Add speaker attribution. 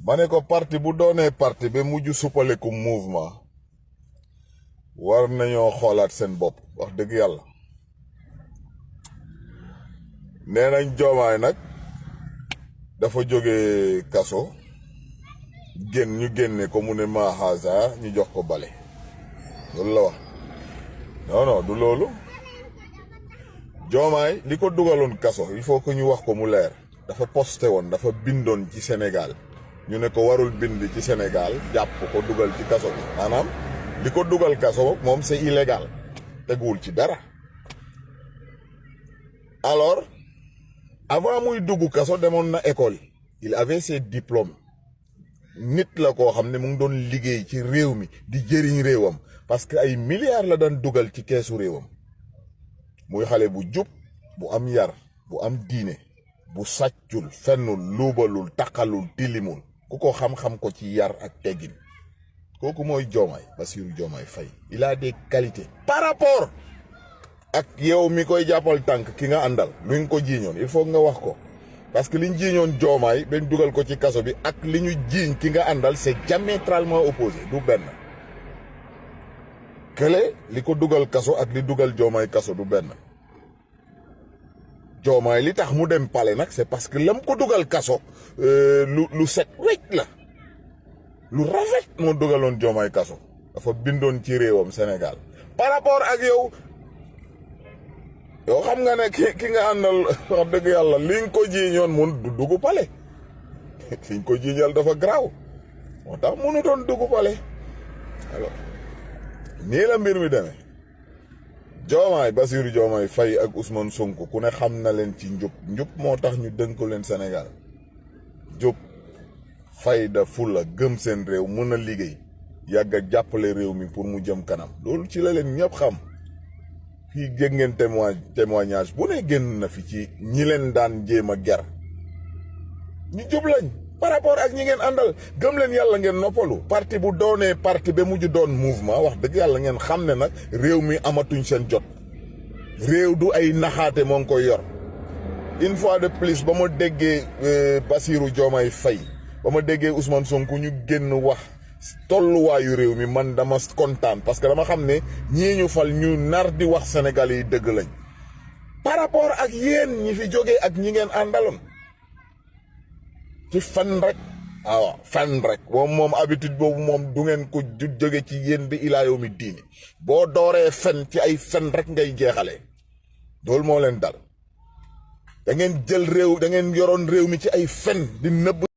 Speaker 1: mané ko parti bu doonee parti be muju suppaleku mouvement war nañoo xoolaat seen bopp wax dëgg yàlla. nee nañ Diomaye nag dafa jóge kaso ñu génne ko mu ne Mahaza ñu jox ko bale loolu la wax. non du loolu. Diomaye li ko dugaloon kaso il faut que ñu wax ko mu leer. dafa posté woon dafa bindoon ci Sénégal ñu ne ko warul bind ci Sénégal jàpp ko dugal ci kaso bi maanaam li ko dugal kaso moom c'est illégal teguwul ci dara. alors avant muy dugg kaso demoon na école yi il avait ses diplômes nit la koo xam ne mu ngi doon liggéey ci réew mi di jëriñ réewam parce que ay milliards la daan dugal ci keesu réewam muy xale bu jub bu am yar bu am diine bu sàccul fennul luubalul taqalul tilimul ku ko xam-xam ko ci yar ak teggin kooku mooy Diomaye Bassirou Diomaye Faye. il a des qualités par rapport ak yow mi koy jàppal tànk ki nga àndal lu ñu ko jiiñoon il faut nga wax ko parce que liñ jiiñoon Diomaye ben dugal ko ci kaso bi ak li ñu jiiñ ki nga àndal c'est diamétralement opposé du benn. kële li ko dugal kaso ak li dugal Diomaye kaso du benn. Diomaye li tax mu dem palais nag c'est parce que lam ko dugal kaso lu set wecc la lu rafet moo dugaloon Diomaye kaso dafa bindoon ci réewam Sénégal par rapport ak yow xam nga ne ki nga àndal wax dëgg yàlla liñ ko jiiñoon mun du dugg palais liñ ko jiiñal dafa garaaw moo tax mënutoon dugg palais. alors nii la mbir mi demee. Diomaye Bassirou Diomaye Faye ak Ousmane Sonko ku ne xam na leen ci njub moo tax ñu dënk leen Sénégal njub fayda fulla gëm seen réew mën a liggéey yàgg a jàppale réew mi pour mu jëm kanam loolu ci la leen ñëpp xam. fii jég ngeen témoignage bu ne génn na fi ci ñi leen daan jéem a ger ñu jub lañ par rapport ak ñi ngeen àndal gëm leen yàlla ngeen noppalu. parti bu doonee parti ba mujj doon mouvement wax dëgg yàlla ngeen xam ne nag réew mi amatuñ seen jot réew du ay naxaate moo ngi koy yor. une fois de plus ba ma déggee Bassirou Diomaye Faye ba ma déggee Ousmane Sonko ñu génn wax tolluwaayu réew mi man dama kontaan parce que dama xam ne ñii ñu fal ñu nar di wax Sénégal yi dëgg lañ par rapport ak yéen ñi fi jógee ak ñi ngeen àndaloon ci fan rek. waaw fan rek moom habitude boobu moom du ngeen ko jóge ci yéen bi ilaa yow mi diini boo dooree fen ci ay fen rek ngay jeexalee loolu moo leen dal da ngeen jël réew da ngeen yoroon réew mi ci ay fen di nëbb